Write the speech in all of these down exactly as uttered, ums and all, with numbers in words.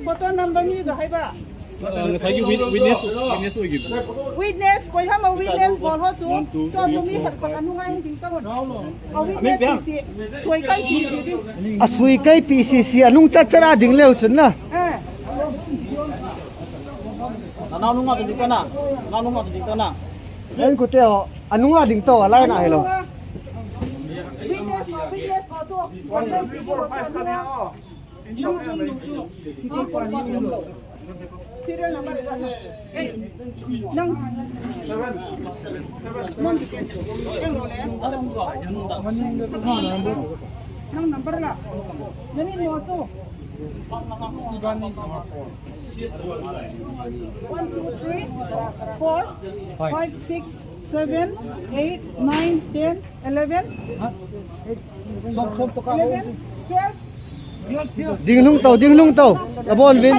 Photo number ꯃꯤꯗꯣ ꯍꯥꯏꯕ꯫ ꯑ, ꯉꯁꯥꯏꯒꯤ ꯋꯤꯠ-, ꯋꯤꯠꯅꯦꯁ, ꯋꯤꯠꯅꯦꯁ ꯑꯣꯏꯈꯤꯕꯗꯣ꯫ ꯋꯤꯠꯅꯦꯁ, ꯀꯣꯏꯍꯥꯃ ꯋꯤꯠꯅꯦꯁ ꯕꯣꯜ ꯍꯣ ꯆꯨ꯫ ꯋꯥꯟ, ꯇꯨ, ꯆꯣ, ꯊ꯭ꯔꯤ, ꯇꯨ ꯃꯤ ꯐꯣꯔ꯫ ꯍꯠ ꯐꯠ ꯑꯅꯨꯡ ꯍꯥꯏ ꯍꯤꯡ ꯇꯧꯔꯣ꯫ ꯑ, ꯋꯤꯠꯅꯦꯁ ꯁꯤ, ꯁꯣꯏ ꯀꯥꯏ ꯁꯤ ꯁꯤ ꯗꯤ꯫ ꯑꯁꯣꯏ ꯀꯥꯏ ꯄꯤ ꯁꯤ ꯁꯤ ꯑꯅꯨꯡ ꯆꯠ ꯆꯔꯥ ꯗꯤꯡ ꯂꯦꯎ ꯆꯨꯟꯅ꯫ ꯑꯦ꯫ ꯅꯅꯥꯎ ꯅꯨꯡ ꯉꯥꯛꯇ ꯗꯤꯡ ꯇꯧꯅ꯫ ꯅꯅꯥꯎ ꯅꯨꯡ ꯉꯥꯛꯇ ꯗꯤꯡ ꯇꯧꯅ꯫ ꯑꯩ ꯀꯨꯇꯦ ꯍꯣ, ꯑꯅꯨꯡ ꯉꯥ ꯗꯤꯡ ꯇꯧ, ꯂꯥꯏ ꯅꯥ ꯍꯦꯂꯣ꯫ ꯋꯤꯠꯅꯦꯁ ꯍꯣ, ꯋꯤꯠꯅꯦꯁ ꯍꯣ ꯆꯨ꯫ Serial number is that? Hey, nang, nang, nang number la. Nani mo to? One, two, three, four, five, six, seven, eight, nine, ten, eleven. Eleven, twelve. Ding lung tau, ding lung tau. Abon vin.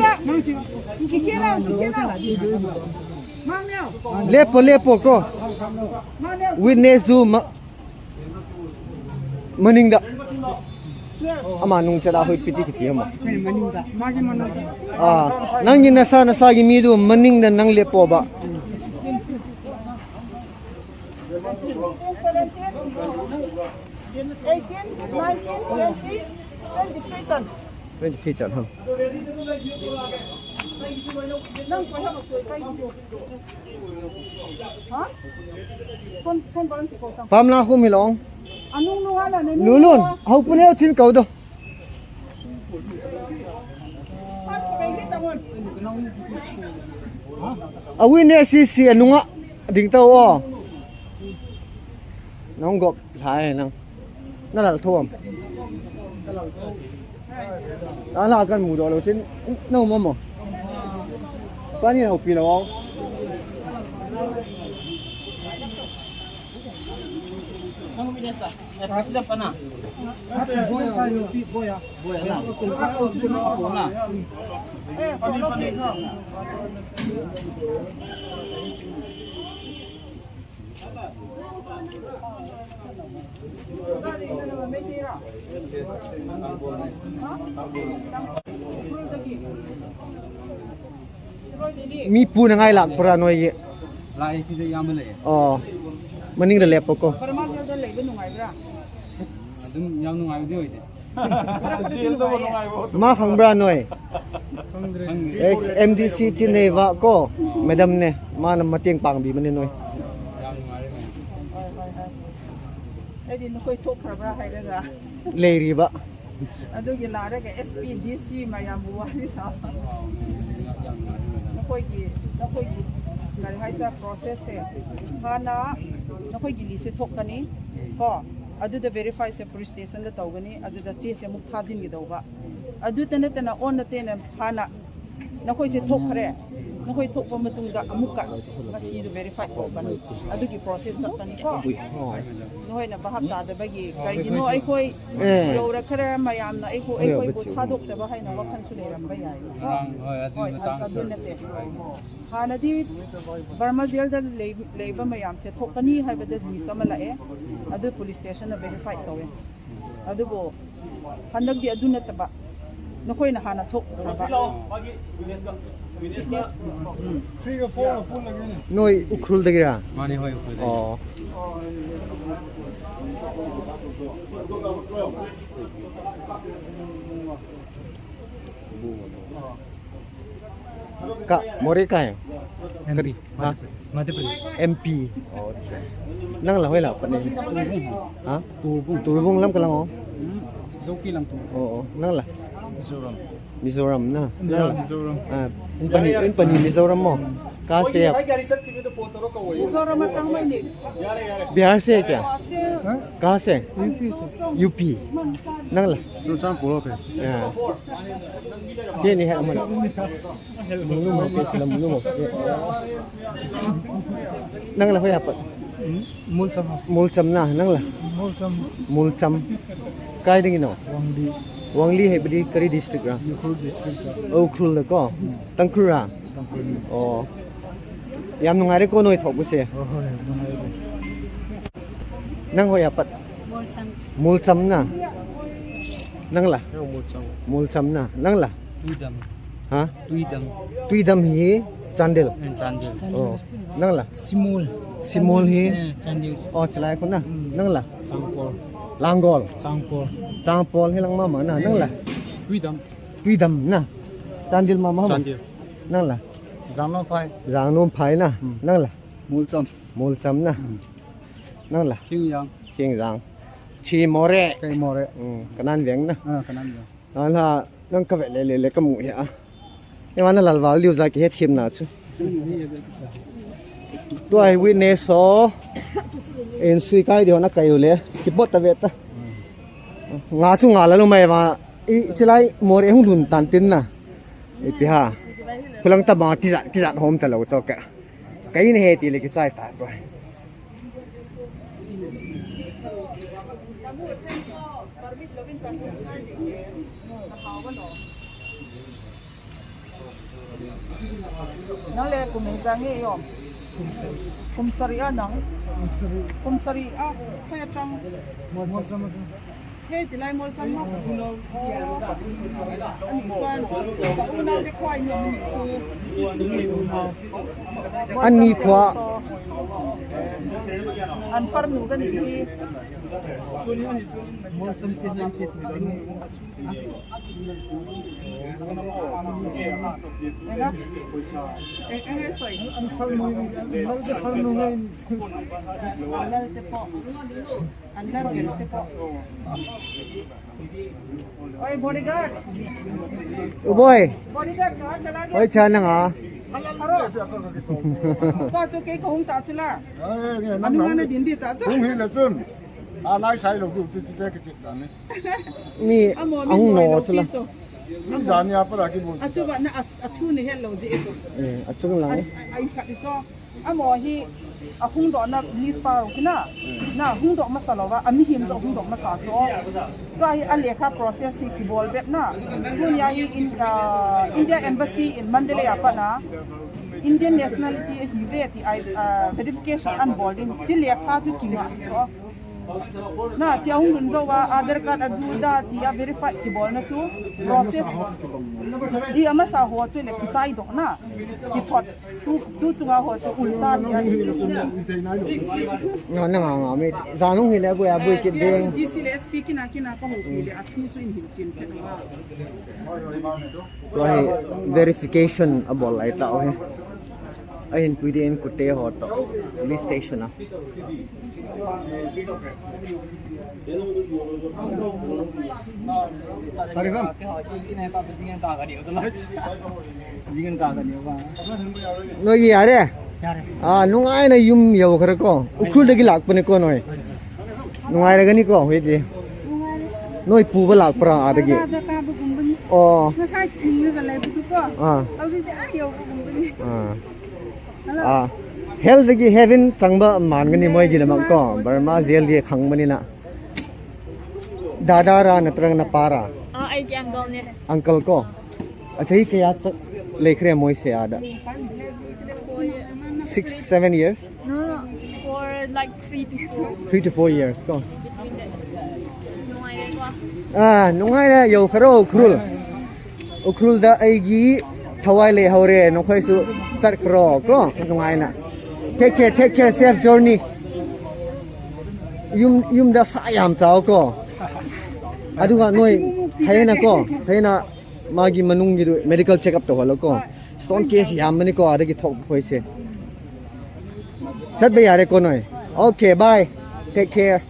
Lepo, lepo ko. Witness du ma-, maning da. Ama nung chala hoi piti kiti ama. Ah, nang ni nasa, nasa gi mi du maning da nang lepo ba. Eighteen, nineteen, twenty, twenty-three chan. Twenty-three chan, ha. Nang ko ha soi kai. Ha? Phone, phone balance ko ta. Pam la khum hilong. Anung nung ala ne. Lulun, hau pune chin kau do. Awi ne si si anunga ding tau o. Nang gop lai nang. Na lal thom. Na la kan mu do lo chin. Nang mo mo. Pani hau pi lo. Nang mi nesta. President pa na. President pa, U P, boya. Boya na. Boya na. Mi pu na ngai lak pura noi ye. Lai si de yam le. Oh. Maning da lepo ko. Parama jail da leiba nungaibra? Adum yam nungai de oi de. Jail da nungai bo. Ma khangbra noi. Khangre. Ex M D C chin nei va ko. Madam ne. Ma na mateng pang bi mane noi. Yam nungai de. Hoi, hoi, hoi. Ai di na koi thok khra bra hai ga. Leiri ba. ꯑꯗꯨꯒꯤ ꯂꯥꯛꯂꯒ S P, D C ꯃꯌꯥꯝꯕꯨ ꯋꯥꯔꯤ ꯁꯥꯕ꯫ ꯅꯈꯣꯏꯒꯤ, ꯅꯈꯣꯏꯒꯤ ꯀꯔꯤ ꯍꯥꯏꯁꯤꯔꯥ, process ꯁꯦ ꯍꯥꯟꯅ ꯅꯈꯣꯏꯒꯤ list ꯁꯦ ꯊꯣꯛꯀꯅꯤ ꯀꯣ, ꯑꯗꯨꯗ verify ꯁꯦ police station ꯗ ꯇꯧꯒꯅꯤ, ꯑꯗꯨꯗ ꯆꯦꯁꯦ ꯑꯃꯨꯛ ꯊꯥꯖꯤꯟꯒꯗꯧꯕ꯫ ꯑꯗꯨꯇ ꯅꯠꯇꯅ ꯑꯣꯟꯅ ꯇꯩꯅ ꯍꯥꯟꯅ ꯅꯈꯣꯏꯁꯦ ꯊꯣꯛꯈ꯭ꯔꯦ꯫ ꯅꯈꯣꯏ ꯊꯣꯛꯄ ꯃꯇꯨꯡꯗ ꯑꯃꯨꯛꯀ ꯉꯁꯤꯗꯣ verify ꯇꯧꯒꯅꯤ꯫ ꯑꯗꯨꯒꯤ process ꯆꯠꯀꯅꯤꯀꯣ꯫ ꯅꯈꯣꯏꯅ ꯚꯥꯞ ꯇꯥꯗꯕꯒꯤ ꯀꯔꯤꯒꯤꯅꯣ ꯑꯩꯈꯣꯏ ꯑꯦ꯫ ꯌꯧꯔꯛꯈ꯭ꯔꯦ ꯃꯌꯥꯝꯅ ꯑꯩꯈꯣꯏ, ꯑꯩꯈꯣꯏꯕꯨ ꯊꯥꯗꯣꯛꯇꯕ ꯍꯥꯏꯅ ꯋꯥꯈꯜꯁꯨ ꯂꯩꯔꯝꯕ ꯌꯥꯏ꯫ ꯉꯔꯥꯡ, ꯍꯣꯏ, ꯑꯗꯨꯒꯤ ꯍꯣꯏ, ꯃꯇꯥꯡꯁꯨ ꯑꯗꯨ ꯅꯠꯇꯦ꯫ ꯍꯥꯟꯅꯗꯤ ꯕꯔꯃꯥ ꯖꯦꯜꯗ ꯂꯩ-, ꯂꯩꯕ ꯃꯌꯥꯝꯁꯦ ꯊꯣꯛꯀꯅꯤ ꯍꯥꯏꯕꯗ list ꯑꯃ ꯂꯥꯛꯑꯦ꯫ ꯑꯗꯨ police station ꯅ verify ꯇꯧꯋꯦ꯫ ꯑꯗꯨꯕꯨ ꯍꯟꯗꯛꯇꯤ ꯑꯗꯨ ꯅꯠꯇꯕ, ꯅꯈꯣꯏꯅ ꯍꯥꯟꯅ ꯊꯣꯛꯈ꯭ꯔꯕ꯫ Three ꯒ four ꯒ ꯄꯨꯜꯂꯒꯦꯅꯦ꯫ ꯅꯣꯏ ꯎꯈ꯭ꯔꯨꯜꯗꯒꯤꯔꯥ? ꯃꯥꯅꯦ, ꯍꯣꯏ, ꯎꯈ꯭ꯔꯨꯜꯗꯒꯤ꯫ ꯑꯣ꯫ का, मोरे का है? M P, करी-, हाँ? मध्य प्रदेश। M P। Oh, अच्छा। नंगला होइला पने। हाँ? तुलबुंग। तुलबुंग लम कलंग हो? हम्म, जोकी लंग तुलबुंग। Oh, oh। नंगला? मिजोरम। मिजोरम ना? इंदिरा नंगला? मिजोरम। हाँ, इन पनी, इन पनी मिजोरम हो। कहाँ से आप? मिजोरम में कहाँ में नहीं? बिहार से है क्या? हाँ? कहाँ से? U P से। U P। नंगला? चुरचांदपुर के। हाँ। Keni he amana. Mulu mo pe chila mulu mo. Nang la hoya pat. Hmm? Mulcham. Mulcham na nang la. Mulcham. Mulcham. Kai ding no? Wangdi. Wangdi he bidi kari district ra? Ukhrul district ra. Ukhrul ko. Hmm. Tangkhul ra? Tangkhul. Oh. Yam nungai re ko noi thok bu se. Oh, hoi, nungai re. Nang hoya pat. Mulcham. Mulcham na. Nang la? Heo Molcham. Molcham na. Nang la? Tuidam. Ha? Tuidam. Tuidam hi Chandel. Eh, Chandel. Oh. Nang la? Simol. Simol hi? Eh, Chandel. Oh, chalai ko na. Mm. Nang la? Changpol. Langol. Changpol. Changpol hi lang mama na. Nang la? Tuidam. Tuidam na. Chandel mama. Chandel. Nang la? Jangnomphai. Jangnomphai na. Mm. Nang la? Molcham. Molcham na. Mm. Nang la? Khengjang. Khengjang. Chi Moreh. Kei Moreh. Hmm, kanan veng na. Ah, kanan veng. Nang la, nang ka ve le le le ka mu hi a. Eima na lal val diu ja kihe thim na chu. Tua hi witness ho. In sui kai diu na kai u le. Kipot ta ve ta. Nga chu nga la lu mai va. I chilai Moreh hung lhun tan tin na. Ipi ha. Khulang ta ba tijat tijat hom ta lo cho ka. Kei ni he ti le kichai ta to. Nang le kum hei chang nge yom? Kum sari a nang? Kum sari a, koi a chang? Hei, tilai Molcham ma. Ani chuan, ka unau te khoi ni ani chu. Ani khua. An farnu ka ni hi. Molcham te nan te tu. Enga? Eng, eng, soi. An farnu, an farnu ngai. An lar te po. An lar te po. Oi, bodyguard. O boy. Bodyguard ka, chala gaya. Oi, cha nang a. Aro. Pa chu kei ka hung ta chu la. Anu nga na din di ta chu. Hung hi la chun. A lai sai lo du chu chu te ke chit dan ni. Mi ahung no chu la. Mi jani a para ki bu. A chu ba na a thu ni hel lo di. Eh, a chung lang. Ai khat di chu. Amaho hi a hung dohna list pa u kina, na hung doh masa lova, a mihem jong hung doh masa chu. Tua hi a lekha process hi kibol bep na. Tunia hi in, ah, India Embassy in Mandalay a pat na Indian nationality ahi ve ti ai, ah, verification an bol ding. Chi lekha chu kingah chu. Na, chi a hung lhun jou a, Aadhaar card a du da ti a verify kibolna chu process. Hi a masa ho chu le kichai doh na, kithot. Tu, tu chunga ho chu ulta ti a. Nga, nga, nga, nga, mi. Zanung hi le, bui, a bui kit ding. D C le S P kina, kina ka houpi le, a thu chu in hil chin pe na. Tua hi verification a bol lai ta u hi. A hin pui ding in kute ho to. Police station a. Tarifam. Noi ye are. Ah, nungaina yum yau khare ko. Ukhrul dagi lak pani ko noi. Nungai ra gani ko, hiti. Noi pu ba lak pra a dagi. Ladakh a ba gum bani. Oh. Ngasai thing ga lai bu ko. Ah. Hausi de a yau ba gum bani. Ah. Hello. Ah. Hell dagi heaven chang ba man gani moi gi na mang ko. Burma jail dagi khang bani na. Dada ra na trang na pa ra. Ah, ai ki uncle ne. Uncle ko. Acha hi kaya cha le khre moi se ada. Four years. Six, seven years. No, no, for like three to four. Three to four years ko. Between that. Nungai le ko. Ah, nungai le yau kharo Ukhrul. Ukhrul da aigi thawai le haure, nokhoi su chat kharo ko, nungai na. Take care, take care, safe journey. Yum, yum da sa yam chao ko. Aduga noi, hai na ko, hai na. Magi manung gi du medical check up to holo ko. Stone case yam mani ko, ada ki thok khoi se. Chat be yare ko noi. Okay, bye. Take care.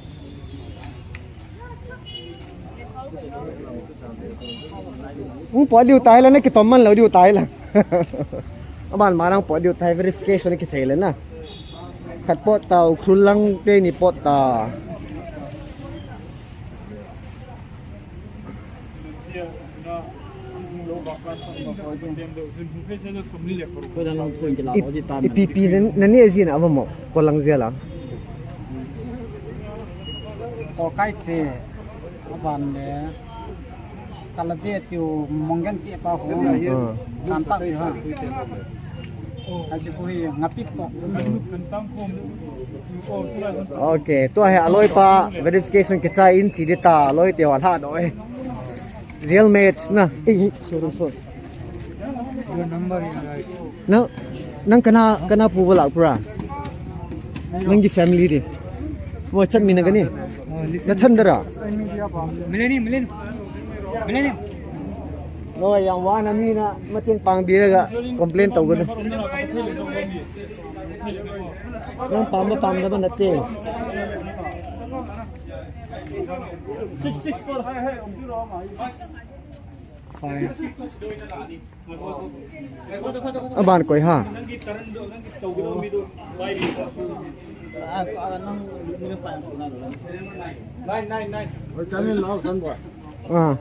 Hung pot diu tai la, na kitom man lou diu tai la. Aban ma nang pot diu tai, verification kisei le na. Khat pot ta, Ukhrul lang te ni pot ta. Ipi, ipi na, na ni ajin ava mo, ko lang jia la. Ko kai che, aban le, kala ve tiu monggen ti pa ho. Ah. Kan ta ti ha. Kai che ko hi ngapit to. Okay, tua hi aloi pa verification kichai in chi di ta, aloi te ho la do e. Jailmate na. Eh, eh, sorry, sorry. Your number is right. Nang, nang kana, kana pu bala pura. Nang ki family di. Mo chat mi na gani. Na thandara. Millennium, millennium. Millennium. No, yang wana mi na matin pang bira ga complain tau gani. Nang pam pam da ba na te. Six six four. Aban koi ha. Nine, nine, nine. Oi, Chinese lau san boy. Ah.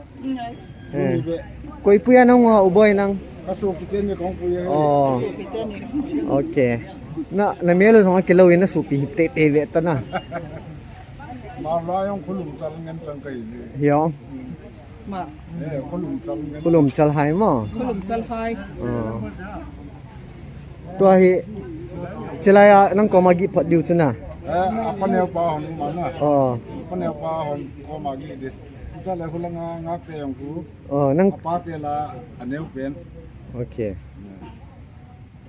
Eh. Koi puya nang wa u boy nang. Ka su ki ten ni kong puya. Oh. Okay. Na, na melo song ke lo na su pi te te ve ta na. Ma la yong khulum chal ngen chang kai ni. Hiong. Ma. Eh, khulum chal ngen. Khulum chal hai mo. Khulum chal hai. Oh. Tua hi, chilai a nang koma gi phat diu chu na. Eh, apa neo pa hon ma na. Oh. Apa neo pa hon koma gi di. Kita le hulanga nga pe yang ku. Oh, nang apa te la aneo pen. Okay.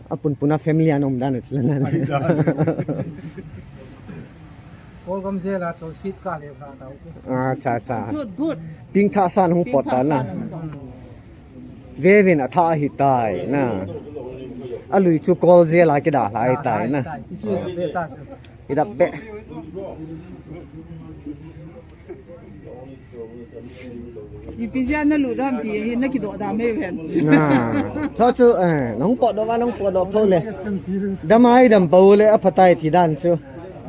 Apun puna family anom dan chila na. Ai dan. Kolgam jela chol sit ka le pha tau. Ah, cha cha. Good, good. Ping tha san hung pot ta na. Vevin a tha hi tai na. A lui chu kol jela ki da lai tai na. Chi chu be ta chu. Ida be. Ipi jia na lu dam ti hi na kidoh dam e ven. Na. Tha chu, eh, nang pot do ba nang pot do pho le. Dam ai dam pau le a phatai ti dan chu.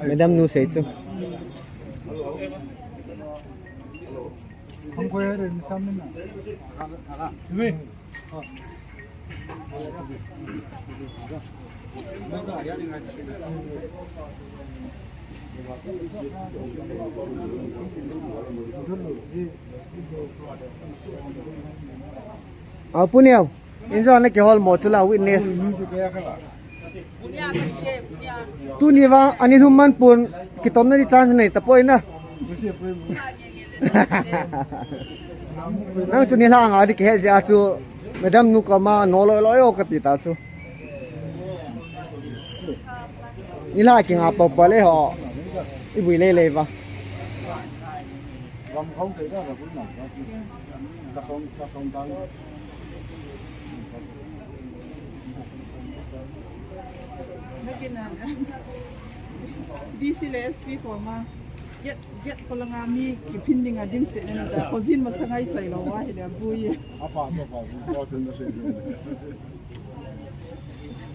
Madam nu sei chu. Ah, puniau. Injo na kihol mo chula witness. Tuni vang, ani hum man pun, kitom na ni chance nei, tapoi na. Nang chu nilhah nga di kihe jia chu, madam nu koma, no loi loi o kati ta chu. Nilhah kinga pau pau le ho, i bui lei lei va. Ram khong te da la kun na. Ka song, ka song dang. D C le S P ko ma. Get, get ko la nga mi ki pin ding a dim se na da. Ko jin ma sa ngai chai lo wa hi da bu ye. Apa, apa, apa. Ko chen da se.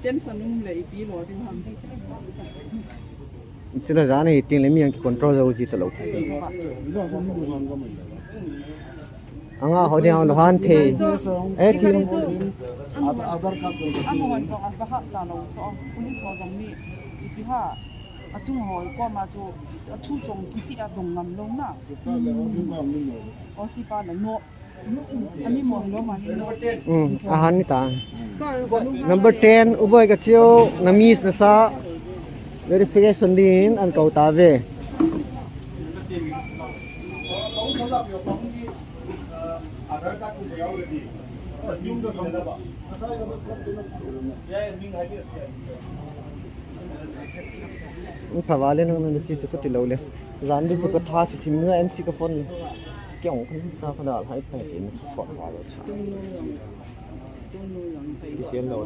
Tension um le ipi lo ding ham. Chila jana hi ting le mi ang ki control jo ji ta lo. Anga ho dia lo han the. Eh, ti. Aadhaar card. Amo hon jong a ba ha ta lo cho. Police ho jong ni ipi ha. A chung ho ko ma chu a thu chong kichi a dong ngam lo na. Chu ta le ho jing ba mi lo. O si pa le no. Ani mo lo ma ni no. Hmm, ahan ni ta. Number ten, u boi ka chiu, na miss na sa. Verification din an kau ta ve. Pha vale nang nang chi chu ka ti lo le. Jan di chu ka tha si thim na M C ka phone le. Kyong kan sa ka da hai phai tin phone vale cha. Ki sian lo.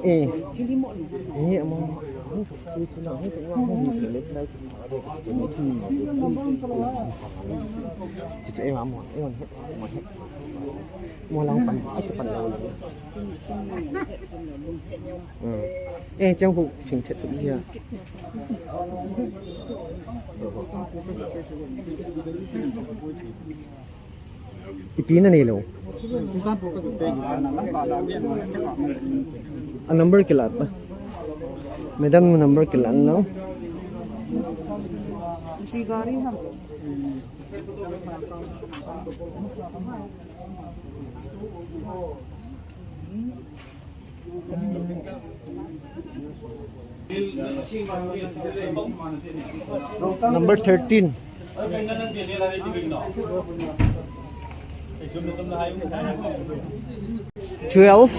Eh. Ni mo. Ni chu na ni chu na ni chu le chu na chu. Chi chu e ma mo, e mo he, mo he. Mo lang pan, ai pan lo. Hmm. Eh, chang hu, ching chet tu ya. Ipi na nei lo. A number kila ta. Madam number kila lo. Number thirteen. Twelve.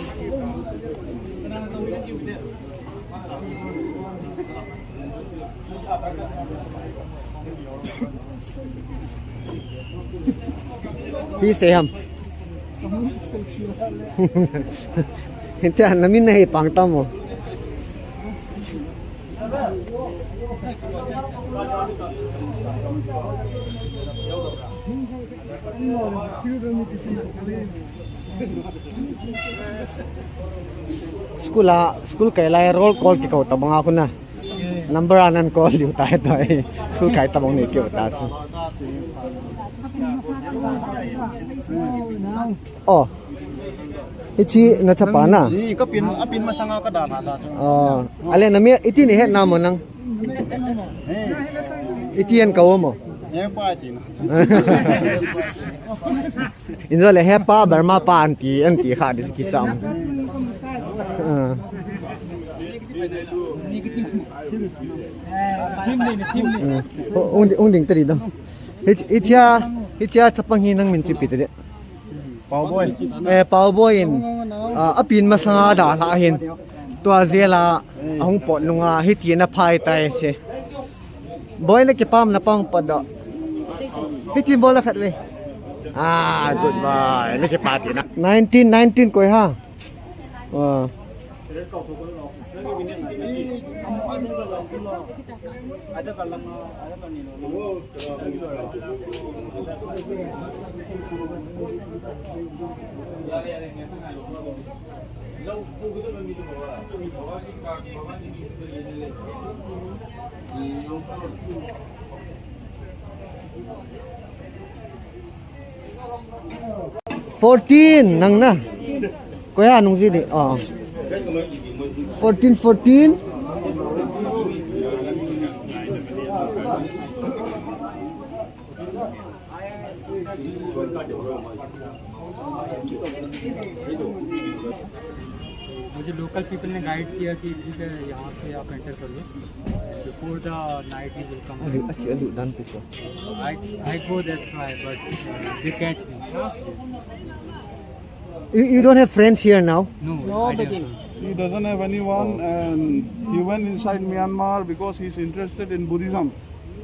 Please say ham. Hinta namin na hi pang tamo. School a, school kai lai roll call kikou tabang a khu na. Number a nan call diu tai tai. School kai tabang ni kiu ta su. Oh. Hichi na chapa na. Ni ka pin, a pin masanga ka da na ta chu. Oh. Ale na mi iti ni het na mo nang. Iti en ka wo mo. He pa ti na. Injo le he pa Burma pa anti, anti kha dis ki cham. Ah. Team ni, team ni. Mm. Ung, ung ding tadi dam. Hichia, hichia chapang hi nang min chu pi tadi. Pauboi. Eh, Pauboi in, ah, a pin masanga da la hin. Tua jela, ahung pot nunga, hiti na phai tai se. Boi na kipam na pang pa da. Hiti bol la khat ve. Ah, good boy. Na kipati na. Nineteen, nineteen koi ha. Ah. Fourteen, nang na. Koi a nung ji ni. Ah. Fourteen, fourteen. मुझे local people ने गाइड किया कि ठीक है, यहाँ से आप एंटर कर लो, before the night you will come. Alu, achi, alu, dan pisa. I, I go, that's why, but uh, they catch me. You, you don't have friends here now? No, I don't. He doesn't have anyone, and he went inside Myanmar because he's interested in Buddhism.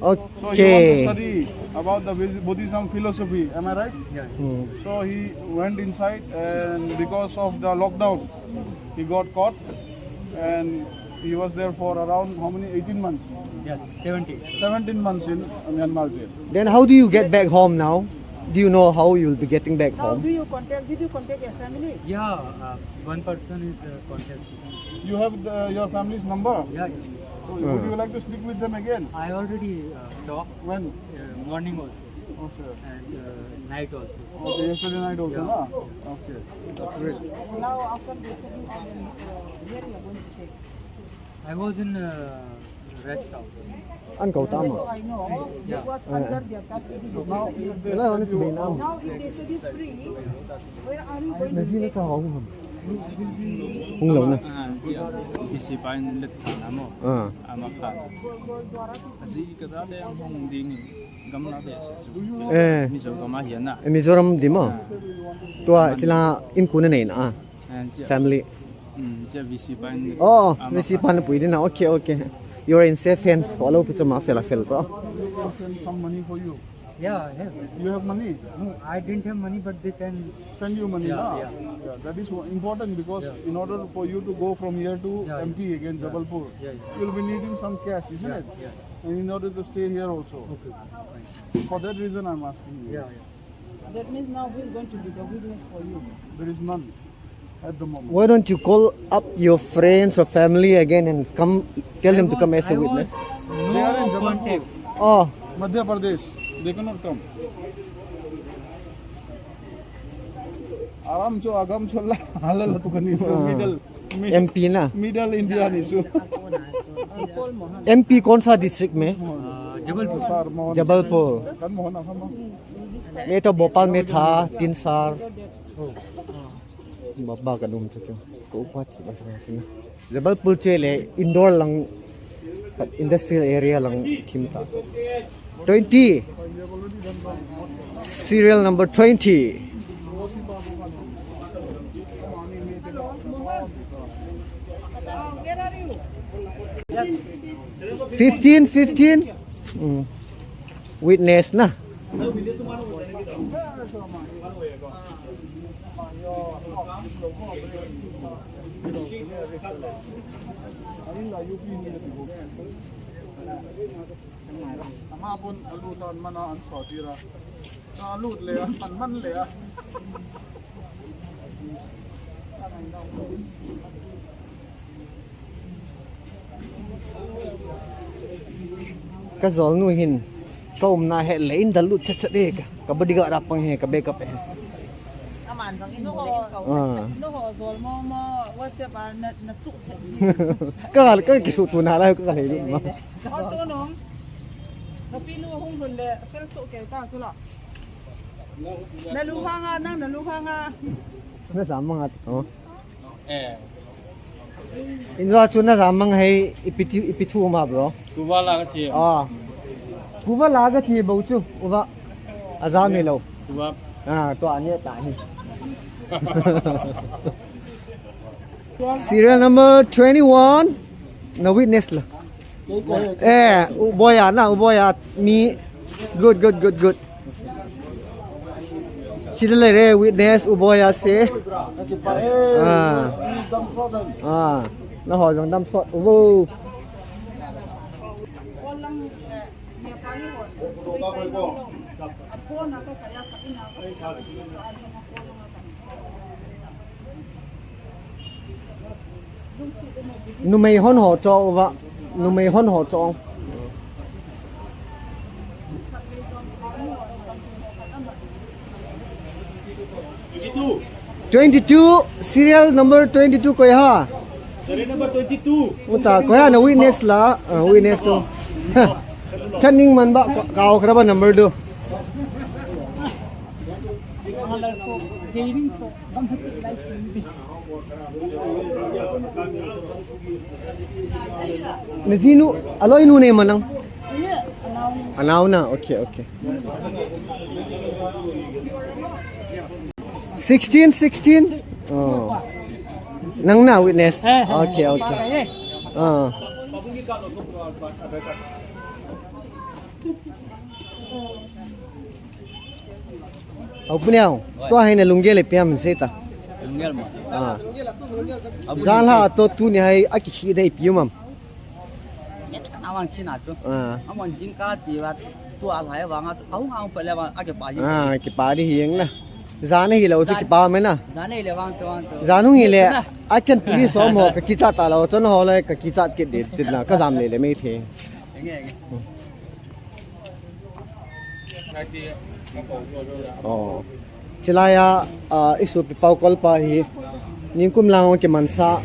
So he want to study about the Bud- Buddhism philosophy. Am I right? Yeah. Hmm. So he went inside, and because of the lockdown, he got caught, and he was there for around how many? Eighteen months. Yes, seventeen. Seventeen months in Myanmar jail. Then how do you get back home now? Do you know how you'll be getting back home? How do you contact? Did you contact your family? Yeah, uh, one person is uh, contacting. You have the, your family's number? Yeah, yeah. So would you like to speak with them again? I already uh, talked. When? Uh, morning also. Okay. And uh, night also. Okay, yesterday night also, yeah. Na? Okay, that's great. Now after the incident, uh, where you are going to stay? I was in uh, rest house. An kau tama. I know. It was under their custody. Now if they set you, now if they set you free, where are you going to stay? Hung lo na. Ah, isi pa in let na mo. Ah. Ama pa. Asi ka da de hung ding ni. Gamla be se. Eh. Mizo gam a hian na. Eh, Mizoram di mo. Ah. Tua chila in kuna nei na. Ah. Family. Mm, it's a V C pa in. Oh, V C pa na pui din na. Okay, okay. You're in safe hands. Follow pi chama fel a fel to. Send some money for you. Yeah, I have. You have money? No, I didn't have money, but they can send you money. Yeah, yeah. Yeah, that is important because in order for you to go from here to M P again, Jabalpur, you'll be needing some cash, isn't it? Yeah. And in order to stay here also. Okay. For that reason, I'm asking you. Yeah, yeah. That means now who is going to be the witness for you? There is none at the moment. Why don't you call up your friends or family again and come tell them to come as a witness? They are in Jabalpur, oh, Madhya Pradesh. They cannot come. Aram cho, agam cho la, halal tu kani so middle. M P na. Middle India ni chu. M P कौन सा district में? जबलपुर। जबलपुर। ये तो भोपाल में था, तीन साल। Baba ka dum chu kyo. Ko upat si bas na sina. Jabalpur chu le Indore lang, industrial area lang thim ta. Twenty. Serial number twenty. Fifteen, fifteen. Mm. Witness na. Ama pun alu tan mana an so tira. Ka lut le a, man man le a. Ka jolnu hin, ka umna he le in da lut chat chat e ka. Ka bodyguard a pang he, ka backup he. Aman jong in ho, ah, in ho jol mo mo, WhatsApp a na, na chuk chat. Ka, ka kisu tu na la, ka le lut ma. Ka tu nong. Na pi nu hung hun le, fel su ke ta su la. Na lu hang a, nang na lu hang a. Na sa mang a, oh. Eh. Injo chu na ja mang hei ipi thu, ipi thu ma bro. Kuva la ka chi. Ah. Kuva la ka chi bou chu. Uva. A ja mi lo. Kuva. Ah, to ani ta ni. Serial number twenty-one. Na witness la. Eh, u boy a na, u boy a mi. Good, good, good, good. Sila le re witness u boy a se. Ah. Ah. Na ho jong dam sot. Wo. Numei hon ho cho uva. Numei hon ho cho. Twenty-two, serial number twenty-two koi ham? Serial number twenty-two. Uta, koi ham na witness la, ah, witness tu. Chaning man ba, ka, ka okra ba number tu. Na jinu, aloi nu ne manang? Anao na, okay, okay. Sixteen, sixteen? Oh. Nang na witness? Eh, eh, okay, okay. Eh. Ah. Au, Pu Neo, tua hi na lunggel ipi ham sei ta. Lunggel mo. Ah. Abu jan ha to tuni hi akikhih dei ipi um am. Ye kana wang china chu. Ah. Amon jin ka ti ba tua lai wang a, au ngang pa le wang akipa hi. Ah, kipa di hi na. Jan hi lo chu kipa me na. Jan hi le wang chu wang chu. Jan hung hi le. Chu na. Aken police ho mo ka kichat ta lo, chun ho le ka kichat kit di, ti na ka jam le le mei the. Enge, enge. Oh. Chilai a, ah, isopi Pau Kolpa hi. Ningkum lang hung kimansa.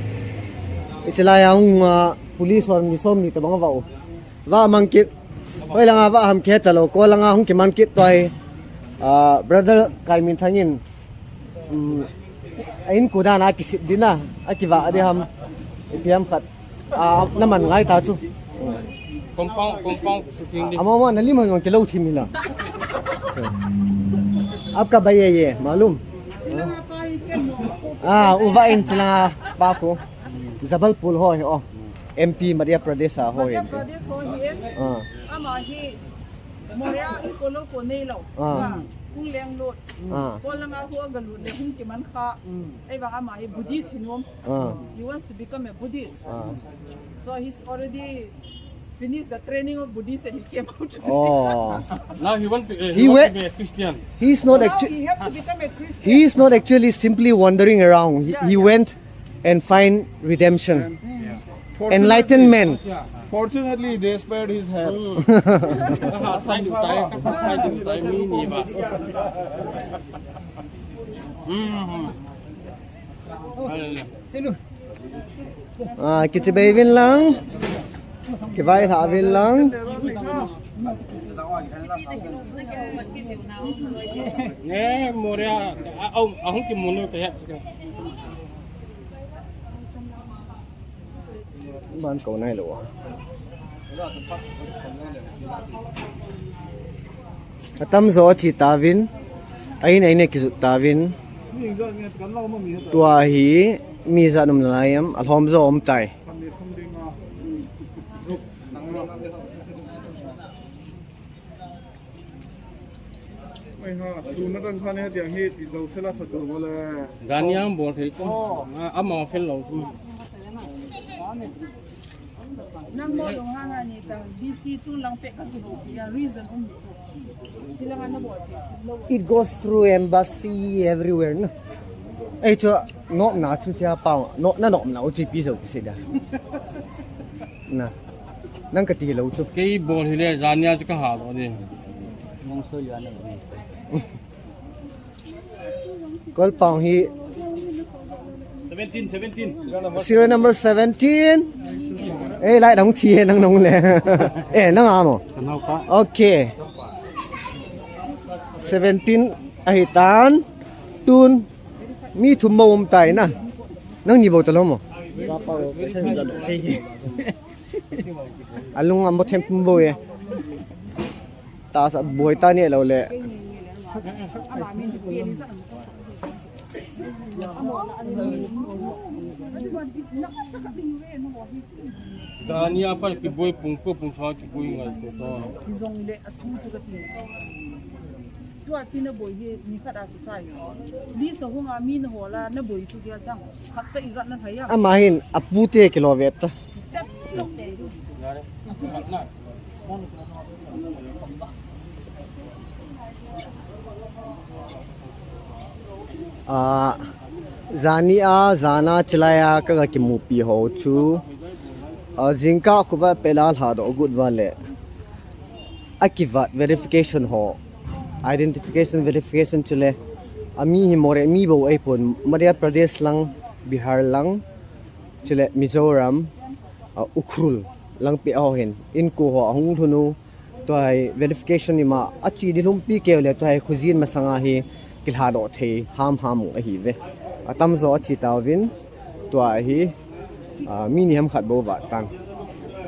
Chilai a hung, ah, police hon ni som ni tabang va u. Va mang kit. Hoi lang a va ham ke ta lo. Ko lang a hung kiman kit tua hi. Ah, brother Kaiminthang in. Um, a in ku dan a kisip din a, a kiva a di ham, ipi ham khat. Ah, na man ngai ta chu. Compound, compound shooting di. Ama ma na lim hon kilo thim hi la. Aapka bhai hai ye, malum? Ah, u va in chila pa ko. Jabalpur ho hi o. M P Madhya Pradesh a ho hi. Madhya Pradesh ho hi. Ah. Ama hi Moreh a ko lo ko nei lo. Ah. Ah. Hung leng lut. Ah. Ko langa hu a ga lut le hung kiman kha. Mm. Ei vang ama hi Buddhist hi nom. Ah. He wants to become a Buddhist. Ah. So he's already finished the training of Buddhist and he came out. Oh. Now he want to, uh, he He want to went be a Christian. He's not Now actu- he have to become a Christian. He is not actually simply wandering around. He, Yeah, he yeah. went and find redemption. Yeah. Enlightenment. Fortunately, they spared his hair. Ah, kichibai vin lang. Kivai tha vin lang. Ne, Moreh a, a, a, ahung kimu nu te ya. Ban ko nai lo. Atamjo ache tauvin, ahin ahin akijot tauvin. Tua hi mi ijat um nalai em, alhomjo um tai. Mai ha, suna dan khan he tiang hi ti jo sela sa tu mo le. Gani ang bol thei ko. Oh. Ah, ama fel lo suma. Nang mo dong hang ani ta, B C chung lang peh ka kihoupi a, reason um chu. Chi lang a na bol thei lo. It goes through embassy everywhere, no? Ei chu, nopna chu chia pau, no, na nopna u chu ipi jou kisei da. Na. Nang kati lou chu. Kei bol hile, jania chu ka ha lo ni. Mong so ya na. Kol pau hi. Seventeen, seventeen. Serial number seventeen. Eh, lai dong thi nang nong le. Eh, nang amo. Kanau ka. Okay. Seventeen ahi tan. Tun. Mi thum bou um tai na. Nang ni bou ta lou mo. Alung amo them thum bou e. Tahsa boi ta ni lou le. Gani a pa kiboi pung po pung sa kiboi ngal to to. Jong le a thu chu ka ti. Tua chi na boi hi ni khat a kichai. Ni sa hung a mi na hola na boi chu gel dang. Khat ta ijat na thai a. Ama hin apu te kilo vet ta. Chat chok te. Ah, jani a, jana chilai a, ka ga kimupi ho chu. Ah, jingkah khuva pela lha do gut va le. Akivat verification ho. Identification verification chule. Ami hi more mi bou ei pon. Madhya Pradesh lang, Bihar lang, chule Mizoram, ah, Ukhrul lang pe ho hin. In ko ho ahung thunu. Tua hi verification ima achi di lhumpi keu le tua hi khujin masanga hi kilha doh thei ham ham u ahi ve. Atamjo achi tauvin tua hi, ah, mi ni ham khat bou vat tan.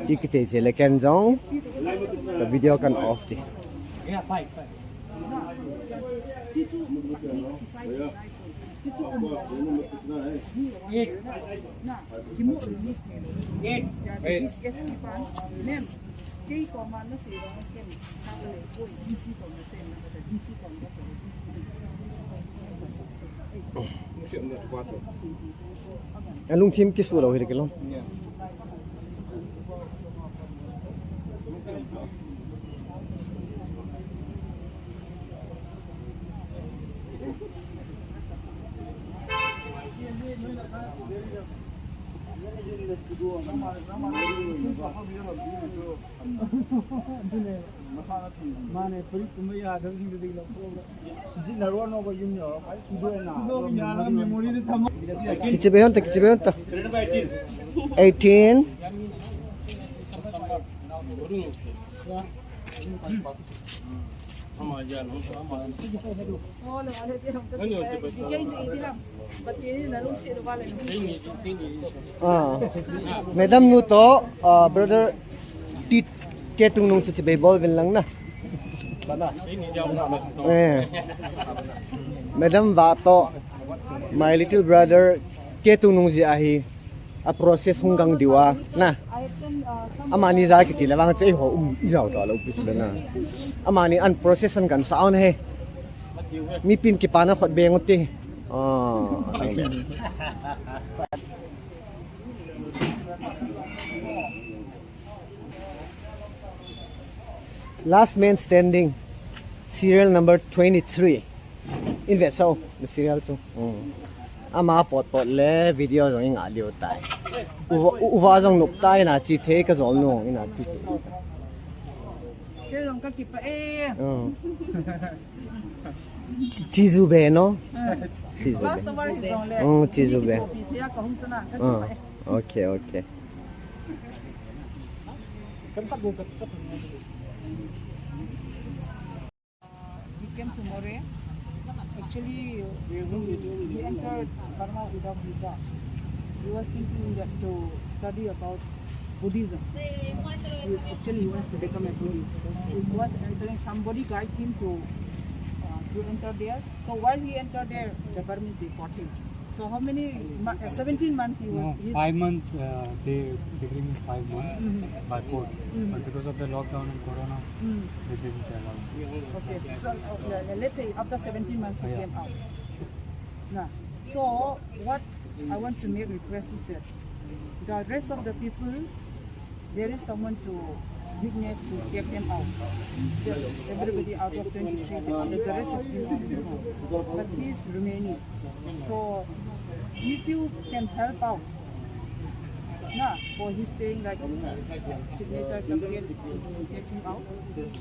Chi kichei chei le ken jong ka video kan off ti. Eight. Eight. Alungthim kisu lou hi kilom. Mane, furit tumba yadabsing da dei lou. Kichi behon ta, kichi behon ta. Eighteen. Ah. Madam nu to, ah, brother Tit Ketungnung chu chibai bol vin lang na. Eh. Madam va to, my little brother Ketungnung ji ahi. A process hung gang diu a, na. Amani ja kiti le vang chei ho um i jao ta lou pu chu le na. Amani an process an kan sa on he. Mi pin kipana khot beng u ti. Ah, last man standing, serial number twenty-three. In ve sau, the serial chu. Hmm. Ama pot pot le video jong i nga liu tai. Uva, uva jong nup tai na chi thei ka jol nu ina ti. Ke jong ka kipa e. Hmm. Chi, chi ju be no? Hmm. Chi ju be. Last hour hi jong le. Hmm, chi ju be. Ki copy thei a ka hung sana, ka kipa e. Hmm. Okay, okay. He came to Moreh. Actually, he, he entered Burma without visa. He was thinking that to study about Buddhism. He actually wants to become a Buddhist. He was entering, somebody guide him to uh, to enter there. So while he entered there, the Burmese, they caught him. So how many? Mo- uh, seventeen months he was. No, he's- five months. Uh, they they bring me five months Mhm. by court, Mhm. but because of the lockdown and corona, Mm. they didn't allow. Okay. So uh, le- let's say after seventeen months he Yeah. came out. Now, so what I want to make request is that the rest of the people, there is someone to witness to take them out. Just everybody out of twenty-three, the, the rest of people, but he is remaining. So if you can help out, yeah, for his staying, like signature campaign to take him out,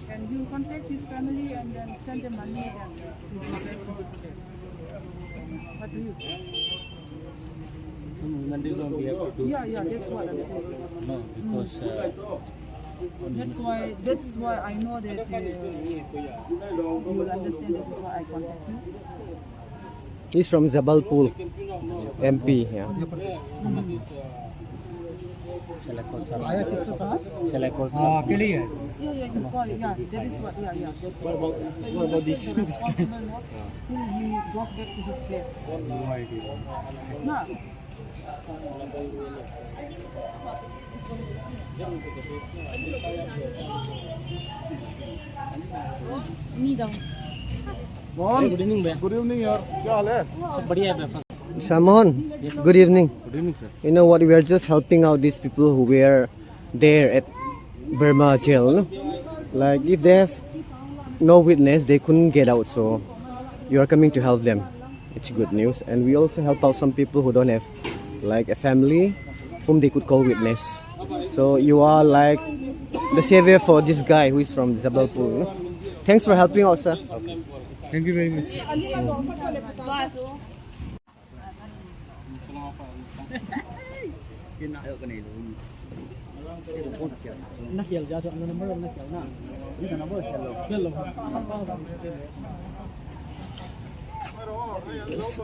and he will contact his family and then send them money and he will go back to his place. What do you think? Some women they don't be able to do. Yeah, yeah, that's what I'm saying. No, because uh, That's why that's why I know that uh, you will understand. That is why I contact you. He's from Jabalpur, M P. Yeah. Shall I call sir? Shall I call sir? हाँ, अकेले ही है। Yeah, yeah, you call. Yeah, that is what. Yeah, yeah, that's what. So you take the responsible note till he goes back to his place. No idea. No. Mohan, good evening भैया। Good evening यार, क्या हाल है? सब बढ़िया है भैया। Sir Mohan, good evening. Good evening, sir. You know what? We are just helping out these people who were there at Burma jail. No? Like, if they have no witness, they couldn't get out. So, you are coming to help them. It's good news. And we also help out some people who don't have, like, a family whom they could call witness. So, you are like the savior for this guy who is from Jabalpur. No? Thanks for helping out, sir. Thank you very much.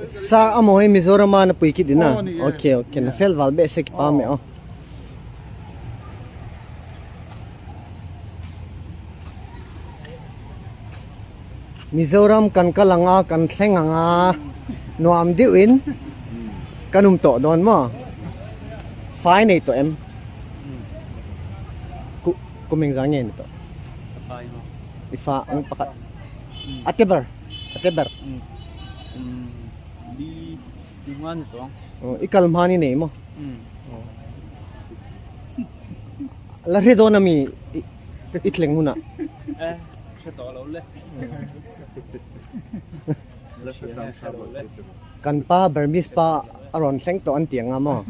Sa amo hi Mizoram a na pui kit ding na. Oh, ni e. Okay, okay. Na fel val behseh, kipa me o. Mizoram kan kal anga, kan thleng anga, nuam diu in kan um toh don mo. Fai nei toh em? Ku, ku meng za nge nei toh? Fai mo. I fa ang pakat. Hmm. Ateber. Ateber. Hmm. Hmm. Di, di nga nei toh. Oh, i kal ma ni nei mo. Hmm. Oh. La hre don ami i, i thleng huna. Eh, hre toh lou le. Kan pa Burmese pa a ron thleng toh an ti anga mo.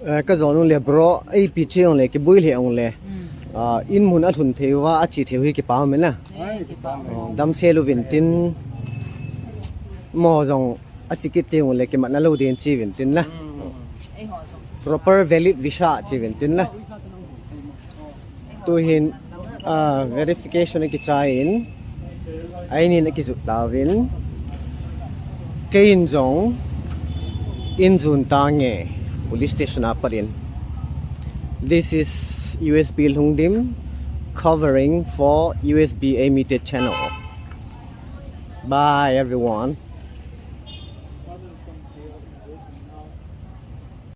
Eh, ka jon u le bro, ei pi che ong le, kibui le ong le. Hmm. Ah, in mun a lhun thei uva, a chi thei u hi kipa um e na. Ai, kipa um e. Oh, dam se lou vin tin mo jong a chi kit thei ong le, kimatna lou ding chi vin tin na. Hmm. Proper valid visa chi vin tin na. Tu hin, ah, verification kichai in, a in in a kijot tauvin, kei in jong in jun tange police station a pat in. This is U S B Lungdim covering for U S B A Media channel. Bye everyone.